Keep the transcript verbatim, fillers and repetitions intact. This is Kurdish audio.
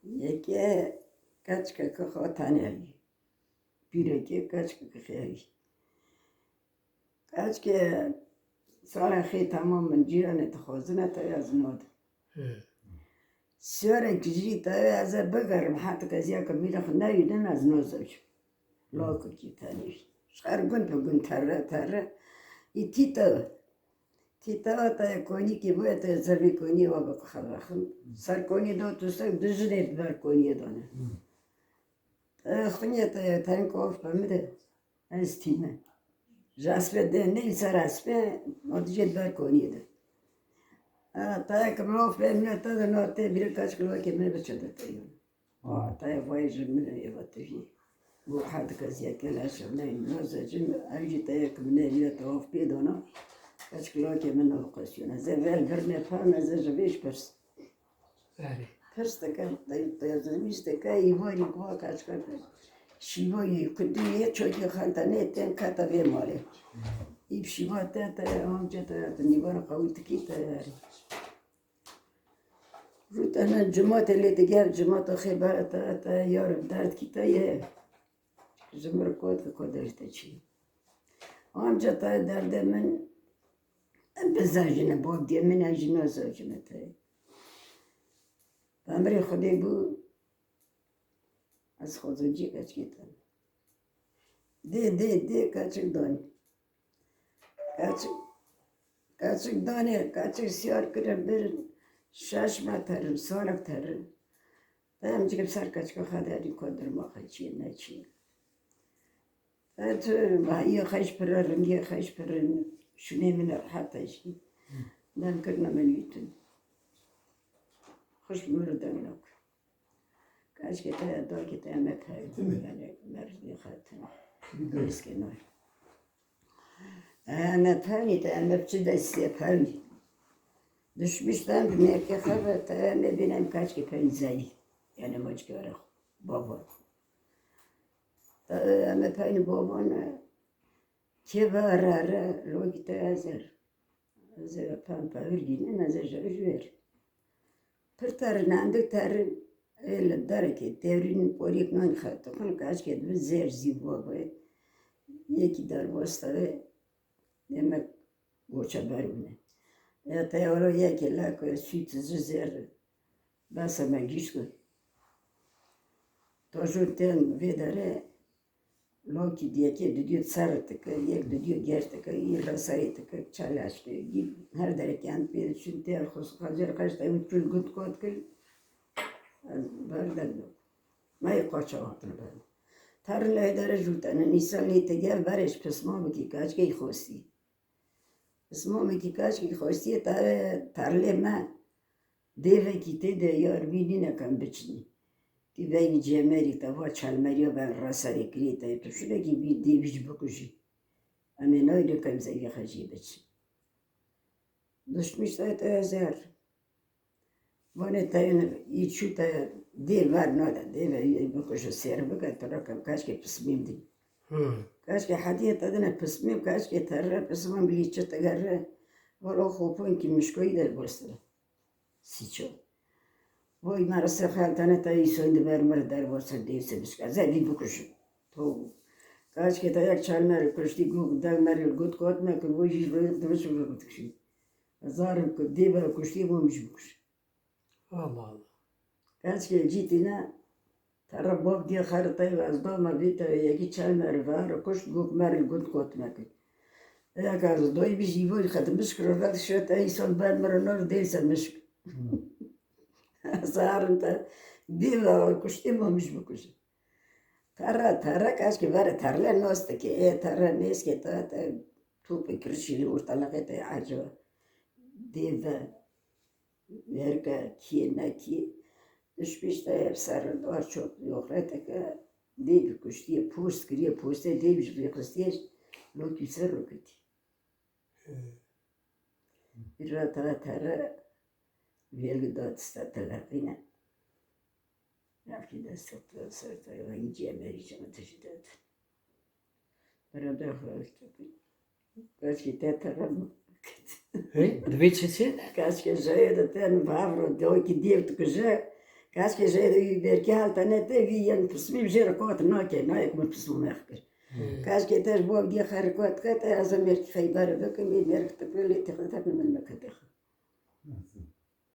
Yekê keçikeke xwe tenê heyî. Pîrekê keçikeke xwe heyî. Keçikê sala xê temam min cîranê dixwazine, tevê ez nadim. Siyarek jî tevê ez ê bigerim, hetik ez ya ke mîra xwe newînim, ez nazewicim. Lawkekî tenê. Ji her gund bi gund terre terre. Î tî te. Tî te te konîkî bûye, te zervê konî wa bi xebexin. Ser konî do tu ser du jinê di ber koniyê dane. Te xwinye te tenko of be min de. Ez tî me. Ji espê de neyê ser espê, ma dijê di ber koniyê de. Ha, te ke min of be min te de no te bîre kaç kilokê me biçe de te yo. Wa, te vay ji min ê va tu jî. Bu hadi ke ziyake la şevne, no zecim, ev jî te ke min ê bîre te of pê dona. Kaç kilokê min no qesiyona. Ze vel bir ne pa, ne ze ji vêj pers. Berê. Pirs dike, te-, te-, te-, wîst dike, îvarî guha kaçka pir. Şîva yê ku du yê çokê xalta nê tên kata vê malê. Î şîva te, te, amca te, te nîvara qawî dikî te. Rûtene cimate lê diger, cimata xêbere te, te, yar derdkî te ye. Ji mir kot ki ku derdê çi. Amca te derdê min, em bizajine, bab diye min, ez jî nazajine te. Emrê Xwedê bû, ez xwezim cî keçikê te. Dê, dê, dê, keçik danî. Keçik, keçik danê, keçik siyar kirin, birin, şeş me terin, salek terin. Te em cik ser keçika xwe derî ku dirma xwe çi ye, ne çi ye. Te tu bahiyê xwe ji pir e, rengê xwe ji pir e, şûnê min e, rehet e jî. Dem kirine min wî tun. Xweş bi min re deng nake. Kaşkê te ya dakê te me pey, yani merdê xwe tun. Eskê nor. Em ê pewnî te, em ê biçin destê pewnî. Düşmüş dem bi mêrkê xwe ve te, em ê bîne em kaçkê pewnî zayî. Yani moçkê were xwe, baba. Te, em ê pewnî baba ne. Kê ve re re, rokî te ezer. Ez ê pem pevir gînin, ez ê ji vir. Pir terin, endik terin. Ê li derekê tevrin porîk nan xetixin, kaçkê dibi zêr zî bû be. Yekî derbas te ve, demek goça ber bûne. Ya te welo yekê lak süt zî zêr bese me gişt ku. Tojû tên vê dere, lokî diyekê didiyo ser dike, yek didiyo ger dike, yî reserê dike, çalaş dike, yî her derekê em pê diçin tê xus xacer xeş te çûn gund kot kir. Ez ber dendo. Me yê qaça hatine ber. Tarî lê dere jûtene, nîsan lê te gel berê ji pismamekî kaçkê xwestî. Pismamekî kaçkê xwestiyê te tarlê me. Dêvekî tê de yar bî nîne ke em biçinî. Tî veynî cêmerî te va çelmeriya ben reserê kirî te, tu şinekî bî dêvî jî bikujî. Em ê nayê ke em zevî xecî biçin. Duşmiş te te ezer. Vanê te yê çû te dê ver nade, dê ve yê bikuje sêr bike, tu reke kaşkê pismîm dî. Kaşkê hediyê te dine pismîm, kaşkê te re pismîm bilî çi te gere. Valo xopon ki mişkoyî de bostire. Sîço. Voy me rese xeltene te îsoyî di ber mir derbase dê se bişka. Zevî bikujin. To. Kaşkê te yek çal me re kuştî, gok dev me re got kot me kir, voy jî voy diviş bikujin. Zarim ku dê ve kuştî, bo min jî bikujin. Allah Allah. Kaşkê cî tîne, te re bab diye xeritayê ve ez dama vê te yekî çal me re ve re kuşt, gok me re gund kot me kir. Eya ka ez doyî bijî voy xetim bişkiro ve dişe te îson ber mi re nor dê se mişk. Zarim te dê ve kuştê ma min jî bikujin. Terre, terre kaşkê vere terle nas dike. Ê terre nêskê te, te topê kirişî li ortalıqê te ecaba. Dê ve verke kiyê ne kiyê. Düşmüş de hep sarı dar çok yok. Reteke dê bi kuştiye post kiriye, postê dê bi rêxistiye lokî ser roketî. Îro te terre vêlgi da tista teleqîne. Yafî destê te ser te wengî cêmerî çima te jî derdin. Beraber xwe ew te kir. Kaşkî te terre mi? Hey, divê çi çi? Kaşkê jayê de te mi bavro dewekî dêv dikuje. Keşkê jê de wî berkê hal te nete, wî yên pismî jê re kat nake, nayê ku min pismî mex kir. Keşkê te ji bo diye xerikat kete, ez ê mêrkî xeyber bikim, ê mêrk te lê têxe te min nekete.